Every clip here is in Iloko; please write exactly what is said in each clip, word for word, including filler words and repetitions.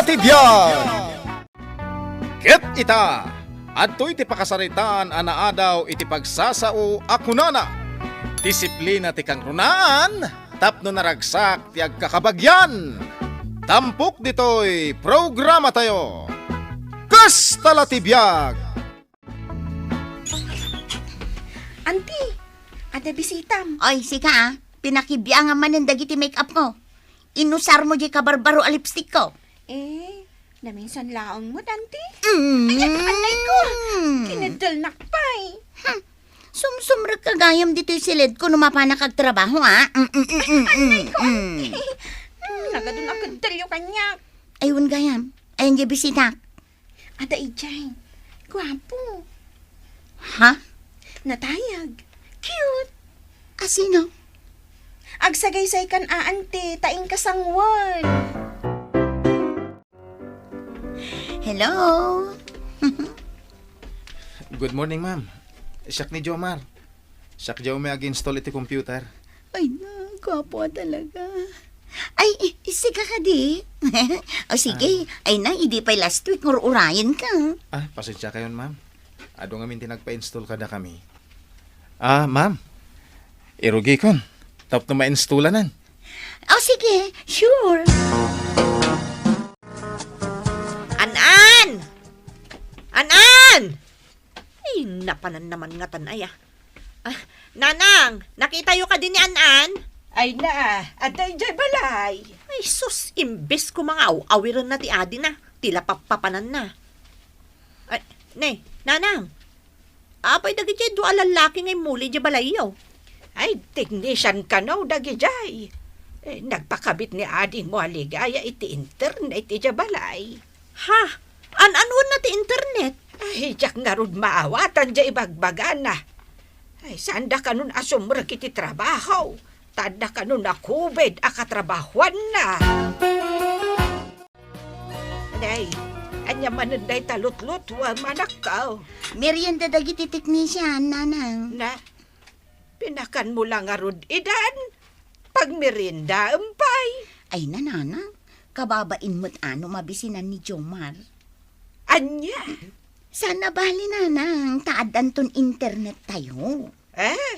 ti biag. Ket ita, adtoy ti pakasaritaan a naadaw iti pagsasao a kunana, "Disiplina ti kangrunaan tapno naragsak ti agkakabagian." Tampok ditoy programatayo. Kasta la ti biag! Anti, adda bisitam. Oy, sika, ah. Pinakibiangan manen dagiti make-up ko. Inusarmo diay kabarbaro a lipstick ko. Eh, naminsan laeng met, Anti. Mm. Ay, ay, ay ko. Kineddelnak pay. Hmm. Sumsumrek ka gayam ditoy siledko no mapanak agtrabaho, ah. Mm, mm, mm, mm, mm. Hmm, nagadun a keddelyo kaniak. Ay, wen gayam. Ayan diay bisitak. Adda idiay. Guapo. Ha? Natayag. Cute. A sino? Agsagaysaykan a, Anti, ta inka sanguen. Hello? Good morning, ma'am. Siak ni Jomar. Siak diay umay ag-install iti computer. Ay na, guapo a talaga. Ay, i-, sika kadi? O sige, ah, ay na, idi pay last week, ngur-urayen ka. Ah, pasensya kayon, ma'am. Adu ngamin ti nagpa-install kadakami. Ah, ma'am, irugikon tapno ma-installanan. O sige, sure. An-an! An-an! Ay, napanan naman ngatan aya. Ah, Nanang, nakitayo kadi ni An-an? Ay na, adda idiay balay. Ay, sus, imbes ko nga aw-awirenna ti adina, ti lapappapananna. Ay, ne, Nanang, apay dagidiay dua a lallaki nga immuli idiay balayyo? Ay, teknisian kano dagidiay. Eh, nagpakabit ni adingmo a Ligaya iti internet idiay balay. Ha? An-anuenna ti internet? Ay, diak ngarud maawatan diay ibagbagana. Ay, saanda kanon a sumrek iti trabaho, ta adda kanon a COVID a katrabahoanna. Day, ania manen dayta lutlutuem, anakko? Merienda dagiti teknisian, Nanang. Na, pinakanmo la ngarud idan? Pagmeriendaem pay. Ay, Nanang, kababain met a no mabisinan ni Jomar. Ania? Saan a bali, Nanang, ta addanton internet tayo. Eh?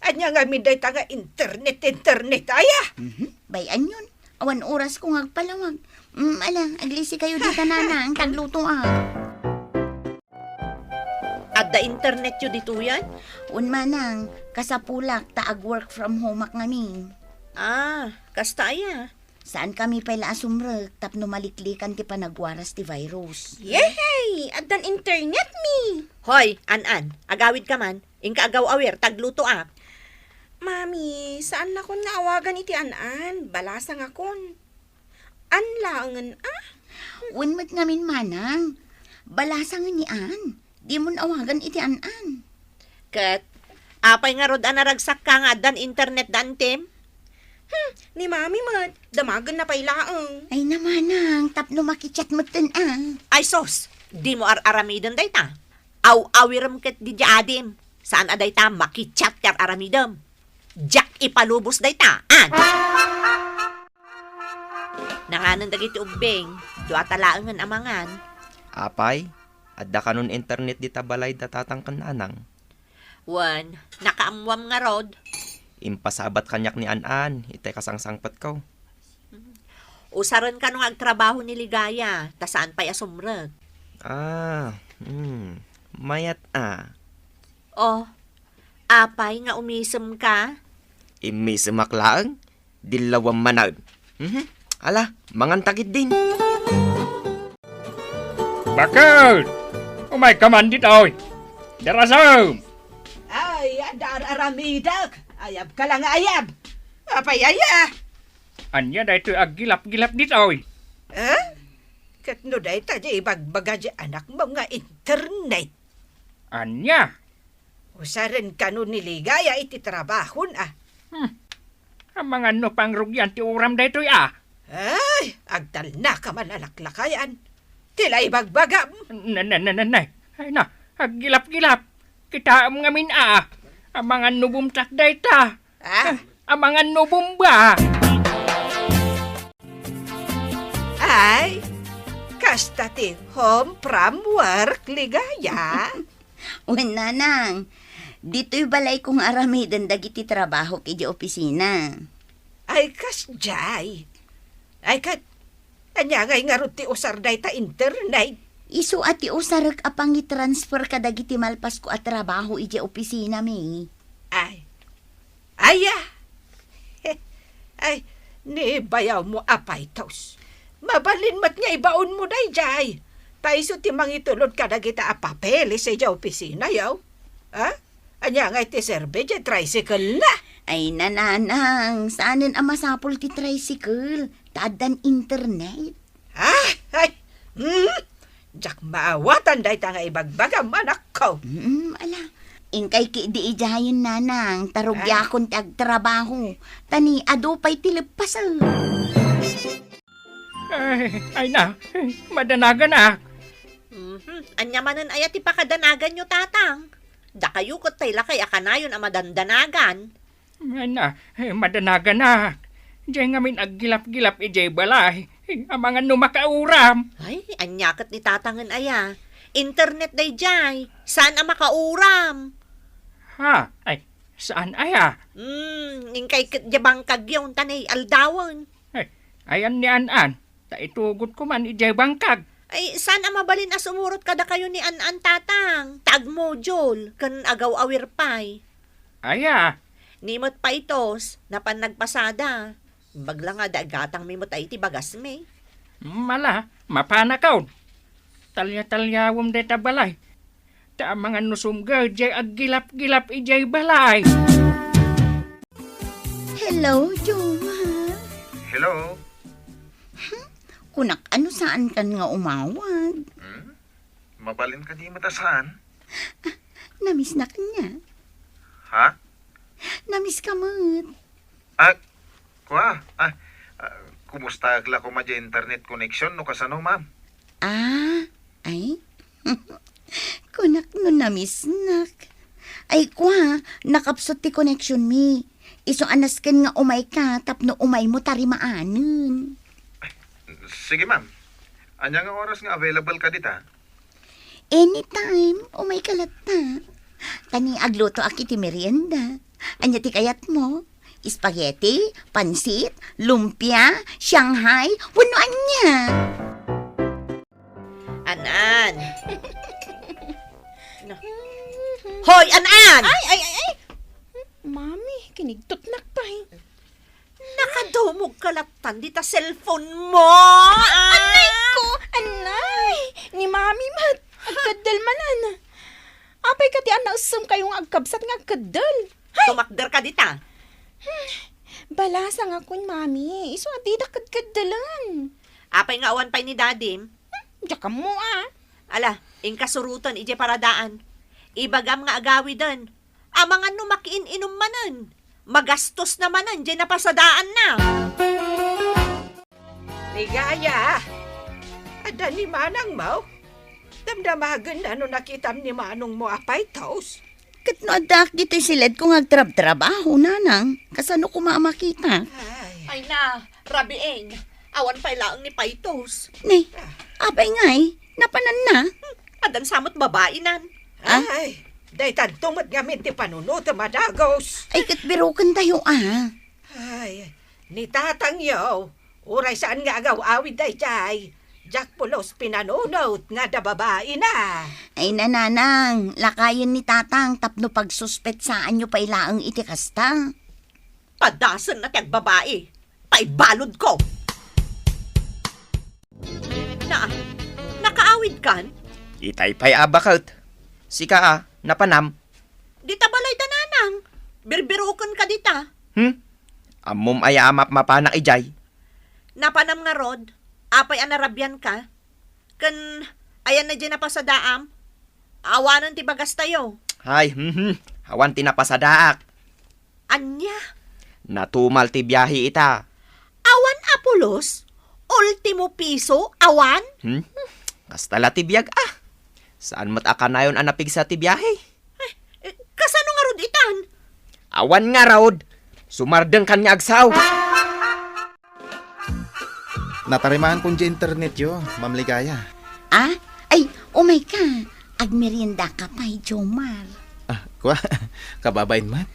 Ania ngamin dayta nga internet, internet aya? Mhm. Bay-anyon. Awan orasko nga agpalawag. Mm, ala, aglisi kayo dita, Nanang, ta aglutoak. Adda internetyo ditoyen? Wen, Manang, kasapulak ta ag-work from homeak ngamin. Ah, kasta aya? Saankami pay la a sumrek tapno maliklikan ti panagwaras ti virus. Yehey! Addan internetmi! Hoy, An-an, agawidka man. Inka agaw-awir ta aglutoak. Mami, saannakon nga awagan iti An-an. Balasangakon. An laengen a? Wen met ngamin, Manang. Balasangen ni An. Dimon awagan iti An-an. Ket, apay ngarud a naragsakka nga addan internet da Antim? Hmm, ni Mami met, damagenna pay laeng. Ay na, Manang, tapno makichat metten a. Ay sus, dimo ar-aramiden dayta. Aw-awirem ket diay adim. Saan a dayta makichat ti ar-aramidem. Diak ipalubos dayta, an? Nanganen dagiti ubbing, dua ta laengen a mangan. Apay, adda kanon internet dita balay da tatang ken nanang? Wen, nakaammuam ngarud. Impasabat kaniak ni An-an, itay kasangsangpetko. Usaren kano nga agtrabaho ni Ligaya, ta saan pay a sumrek. Ah, hmm. Mayat a. Oh, apay nga umisemka? Imisemak laeng? Dillawam manen. Mhm. Ala, mangan ta ketdin. Bakit? Umayka man ditoy. Darasem! Ay, adda ar-aramidek. Ayabka la nga ayab. Apay aya? Ania daytoy aggilap-gilap ditoy? Eh? Ket no dayta diay ibagbaga diay anakmo nga internet? Ania? Usaren kano ni Ligaya iti trabahon a. Hmm. Amangan no pangrugian ti uram daytoy a. Ay, agtalnaka man a laklakayan. Ti la ibagbagam. Ne, ne, ne, ne, ne. Ay na, aggilap-gilap. Kitaem ngamin a. Amangan no bumtak dayta. Ah? Amangan no bomba. Ay, Kasta ti home from work, Ligaya. Wen, nanang, ditoy balayko nga aramiden dagiti trabahok idiay opisina. Ay, kasdiay. Ay, ket, ania ngay ngarud ti usar dayta internet? Isu a ti usarek a pangitransfer kadagiti malpasko a trabaho idiay opisinami. Ay. Aya! Ay, ni bayawmo a paytos. Mabalin met nga ibaonmo daydiay. Ta isu ti mangitulod kadagita a papeles idiay opisina, yaw. Ha? Ania ngay ti serbi diay tricycle na? Ay, nanang, saanen a masapul ti tricycle. Ta addan internet. Ah, ay! Hmm? Diak maawatan dayta nga ibagbagam, anakko. Mm, ala. Inkay ketdi idiayen, nanang, ta rugiakon ti agtrabaho. Ta ni adu pay ti leppasek. Ay, ay na, madanaganak. Mhm. Ania manen aya ti pakadanaganyo, tatang? Dakayo ket tay lakay a kanayon a madandanagan. Ay na, eh, madanaganak. Diay ngamin aggilap-gilap idiay balay. Eh, amangan no makauram. Ay, ania ket ni tatangen aya? Internet daydiay. Saan a makauram? Ha? Ay, saan aya? Hmm, inkay ket diay bangkagyo, ta nay aldawen. Ay, ayan ni An-an. Ta itugotko man idiay bangkag. Ay, saan a mabalin a sumurot kadakayo ni An-an, tatang? Ta agmodule, ken agaw-awir pay. Aya? Ni met paytos, napan nagpasada. Imbag la nga, daigatangmi met ay ti bagasmi. Mala, mapanakon. Talya-talyawem dayta balay. Ta amangan no sumga diay aggilap-gilap idiay balay. Hello, Jowa. Hello. Hmm? Kunak, ano saankan nga umawag? Hmm? Mabalin kadi met a saan? Ah, namisnak ania? Ha? Namiss ka met. Ah, kua, ah, ah, kumusta ak la koma diay internet connection no kasano, ma'am? Ah, ay? Kunak no namisnak. Ay, kua, nakapsut ti connection mi. Isu a nasken nga umayka tapno umaymo tarimaanen. Sige, ma'am. Ania nga oras nga available ka dita? Anytime, umayka latta. Ta ni aglutoak iti merienda. Ania ti kayatmo? Spaghetti, pansit, lumpia, Shanghai, wenno ania? An-an. Na. Hoy, An-an! Ay, ay, ay, ay! Mami, kinigtutnak pay. Nakadumog ka lattan dita cellphone mo, ah! Anay ko! Anay! Ni Mami met, agkeddel manen. Apay ka ti a naessem kayo nga agkabsat nga agkeddel? Hay! Tumakder ka dita. Hmm, balasa nga kun, Mami. Isu a dida kedkeddelen. Apay nga awan pay ni Dadim? Hmm, diak ammo, ah. Ala, inka suroten idiay paradaan. Ibagam nga agawiden. Amangan no makiin-inum manen. Magastos na manen diay napasadaanna. Ligaya, adda ni manangmo? Damdamagenna no nakitam ni manongmo a paytos? Ket no addaak ditoy siledko nga agtrabtrabaho, nanang, kasano koma a makitak? Ay. Ay na, rabiin. Awan pay laeng ni paytos. Ni, apay ngay? Napananna? Hmm, addan sa met babainen. Ah? Ay, daytanto met ngamin ti panunotem a dagus. Ay, ket birukentayo, ah. Ay, ni tatangyo, uray saan nga agaw-awid daydiay, diak pulos pinanunot nga adda babaina. Ay, nanang, lakayen ni tatang tapno pagsuspetsaanyo pay laeng iti kasta. Padasenna ti agbabai. Paibaludko. Na, nakaawidkan? Itay pay a baket. Sika a, napanam? Dita balay da nanang. Birbiruken ka dita. Hmm? Ammom aya a mapmapanak idiay? Napanam ngarud, apay a narabian ka? Ken ayanna diay napasadaam? Awanen ti bagastayo. Ay, mhm. Awan ti napasadaak. Ania? Natumal ti biahe ita. Awan a pulos? Ultimo piso? Awan? Hmm? Kasta la ti biag, ah. Saan met a kanayon a napigsa ti biahe? Eh, eh, kasano ngarud itan? Awan ngarud. Sumardengkan nga agsaw. Natarimankon diay internetyo, Ma'am Ligaya. Ah? Ay, umayka. Agmeriendaka pay, Jomar. Ah, kua, kababain met?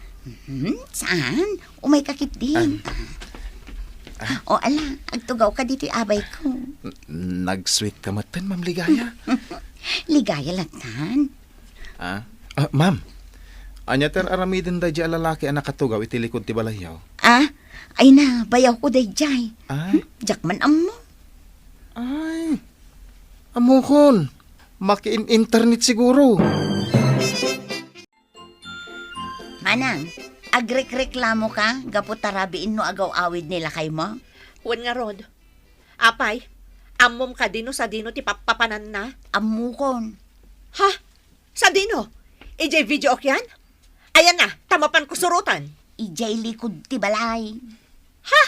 Hmm, saan? Umayka ketdin. Ah. Ah. O, ala, agtugawka ditoy abayko. N-, nag-sweet ka metten, Ma'am Ligaya. Ligaya latta. Ah? Ah, ma'am, ania ti ar-aramiden daydiay a lalaki a nakatugaw iti likud ti balayyo? Ah? Ay na, bayawko daydiay. Ay? Hmm, diak man ammo. Ay, ammokon. Makiin-internet siguro. Manang, agrekreklamoka gapu ta rabiin no agaw-awid ni lakaymo? Wen ngarud. Apay, ammom kadi no sadino ti pappapananna? Ammokon. Ha? Sadino? Idiay video okean? Ayan na, ta mapanko suroten. Idiay likud ti balay. Ha?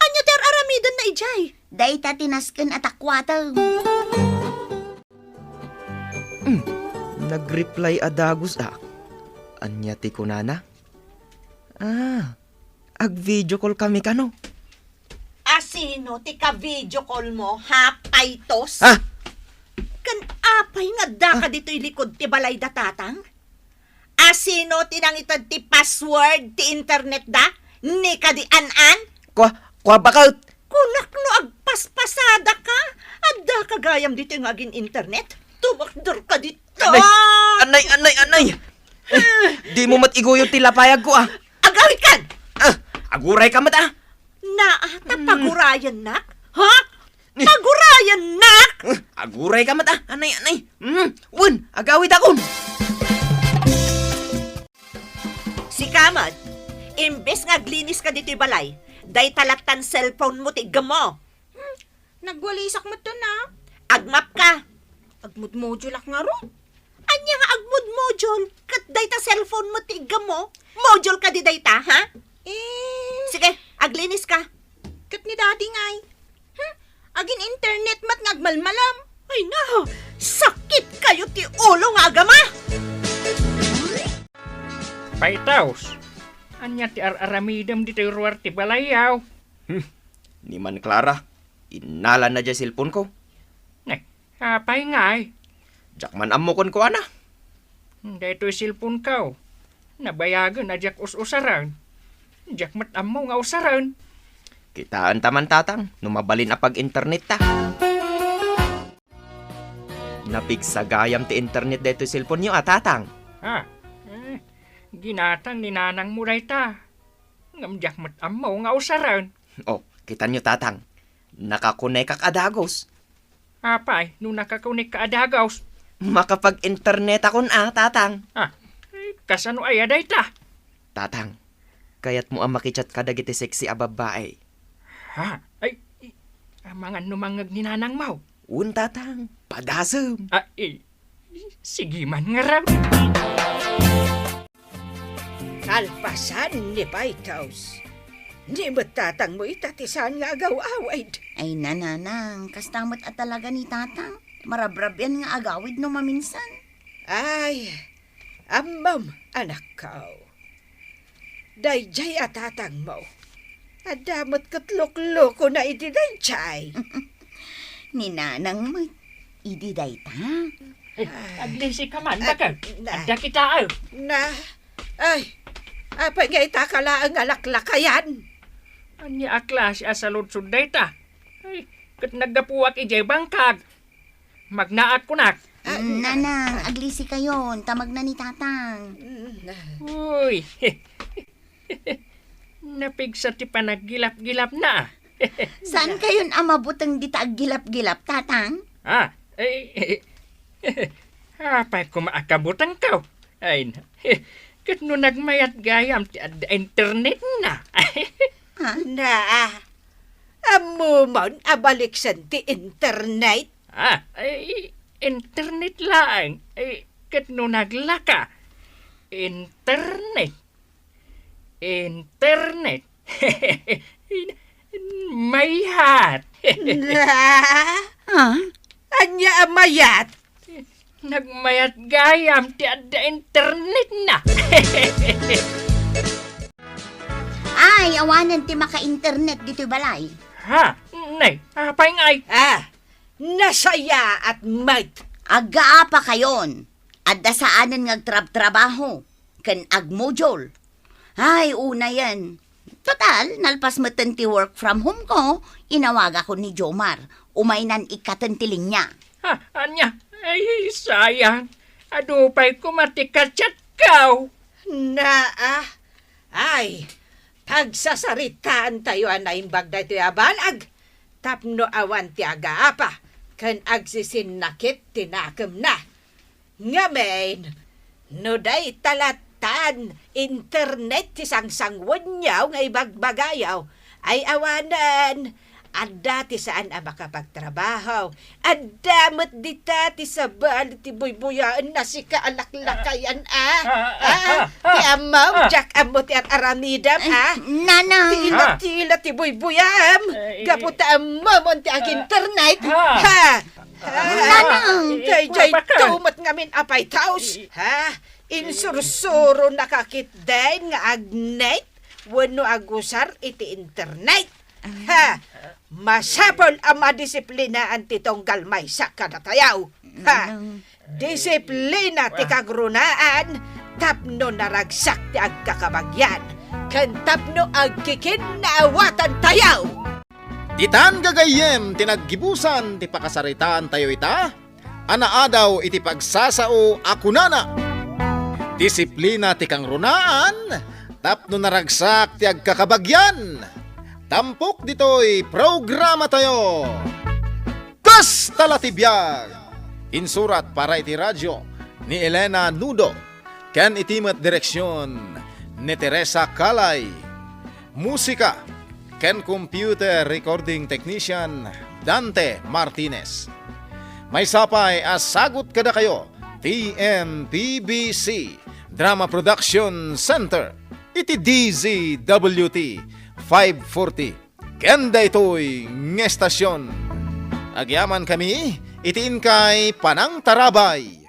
Ania ti ar-aramidenna idiay? Dayta ti nasken a takuatem. Hmm, nag-reply a dagus a. Ania ti kunana? Ah, ag-video call kami kano? Asino ti ka-video call mo, ha, Paytos? Ha? Ken apay nga addaka ditoy likud ti balayda, Tatang? Asino ti nangited ti password ti internetda? Ni kadi An-an? Kua, kua baket? Kunak no agpaspasadaka, addaka gayam ditoy nga agin-internet? Tumakderka dita! Anay! Anay, anay, anay! Eh, dimo met iguyod ti lapayagko, ah! Agawidkan! Ah, agurayka met, ah! Naa, ta pagurayennak? Ha? Pagurayennak? Eh, agurayka met, ah! Anay, anay! Hmm, wen, agawidakon! Sika met, imbes nga agliniska ditoy balay, dayta lattan cellphone mo ti iggemmo. Hmm, nagwalisak met ton, ah. Agmapka. Agmudmudulak ngarud. Ania nga agmudmudul? Ket dayta cellphone mo ti iggemmo? Modul kadi dayta, ha? Eh. Sige, agliniska. Ket ni Daddy ngay? Hmm? Agin-internet met nga agmalmalam. Ay na, sakit kayo ti ulo nga agama! Paytos, ania ti ar-aramidem ditoy ruar ti balayyo? Hmm, ni man Clara, innalana diay cellphone ko. Ne, apay ngay? Diak man ammo kenkuana. Daytoy cellphone ko. Nabayagen a diak us-usaren. Diak met ammo nga usaren. Kitaenta man, Tatang, no mabalin a pag-internet ta. Napigsa gayam ti internet daytoy cellphone-yo a, Tatang. Ah, eh, ginatang ni nanangmo dayta. Ngem diak met ammo nga usaren. Oh, kitanyo, Tatang. Nakakonekak a dagus. Apay, no nakakonekka a dagus? Makapag-internetakon a, Tatang. Ah, eh, kasano aya dayta? Tatang, kayatmo a makichat kadagiti sexy a babbai? Ha? Ay, i-, amangan no mangngeg ni nanangmo? Wen, Tatang. Padasem. Ah, eh, sige man ngarud. Kalpasan ni Paytos. Ni met tatangmo ita ti saan nga agaw-awid. Ay, nanang, kasta met a talaga ni Tatang. Marabrabian nga agawid no maminsan. Ay, ammom, anakko. Daydiay a tatangmo. Adda met ket luklukona idi daydiay. Ni nanang met, idi dayta. Ay, aglisi ka man, ah, baket. Na. Adda kita, ah. Na, ay, apay nga itaka laeng a laklakayan? Ania a klase a saludsod dayta? Ay, ket naggapuak idiay bangkag. Magnaak kunak. Ah, mm, nanang, aglisi kayon, ta magna ni Tatang. Mm, na. Uy, napigsa ti panaggilap-gilapna. Saan kayon a mabuteng dita aggilap-gilap, Tatang? Ah, eh, apay koma a kabutengko? Ay, na. Ket no nagmayat gayam ti adda internetna. Ha? Na, ah. Ammomon a baliksen ti internet? Ah, ay, internet laeng. Ay, ket no naglaka, internet. Internet. Mayat. Na? Ha? Ania a mayat? Nagmayat gayam ti adda internetna. Ay, awanen ti maka-internet ditoy balay. Ha? Nay, apay ngay? Ah, nasayaat met. Aggaapakayon. Adda saanen nga agtrabtrabaho ken agmodule. Ay, unayen. Total, nalpas metten ti work from home ko, inawagakon ni Jomar. Umaynan ikkaten ti linya. Ha, ania? Ay, sayang. Adu pay koma ti ka-chat ko. Naa. Ay, pagsasaritaantayo a naimbag daytoy a banag tapno awan ti agaapa ken agsisinnakit ti nakemna. Ngamin, no dayta lattan internet ti sangsanguenyo nga ibagbagayo, ay awanen, adda ti saan a makapagtrabaho. Adda met dita ti sabali ti buybuyaenna sika a laklakayan, a. Ah, ah, Ah, ah, ti ah, ammom, ah. Diak ammo ti ar-aramidem, Ay, a. Nanang. Ti ila, Ah. ti ila ti buybuyaem. Eh, Gapu ta ammom ti Ah. ag-internet. Ah. Ha? Ah. Nanang. Daydiay Bakal. Tumet ngamin a paytaos. I- Ha? Insursuro nakakitden nga agnet wenno agusar iti internet. Ha? Masapul a madisiplinaan ti tunggal maysa kadatayo. Ha? Nanang. Disiplina ti kagrunaan tapno naragsak ti agkakabagyan ken tapno agkikinnaawatan tayo. Ditan gagayyem ti naggibusan ti pakasaritaan tayo ita, a naadaw iti pagsasao a kunana, disiplina ti kangrunaan tapno naragsak ti agkakabagyan. Tampok ditoy programa tayo. Kasta la ti biag! Insurat para iti radio ni Elena Nudo ken iti met direksion ni Teresa Calay. Musika ken computer recording technician Dante Martinez. Maysa pay a sagut kadakayo ti M P B C Drama Production Center iti D Z W T five forty. Ken daytoy nga estasion, agyamankami iti inkay panangtarabay.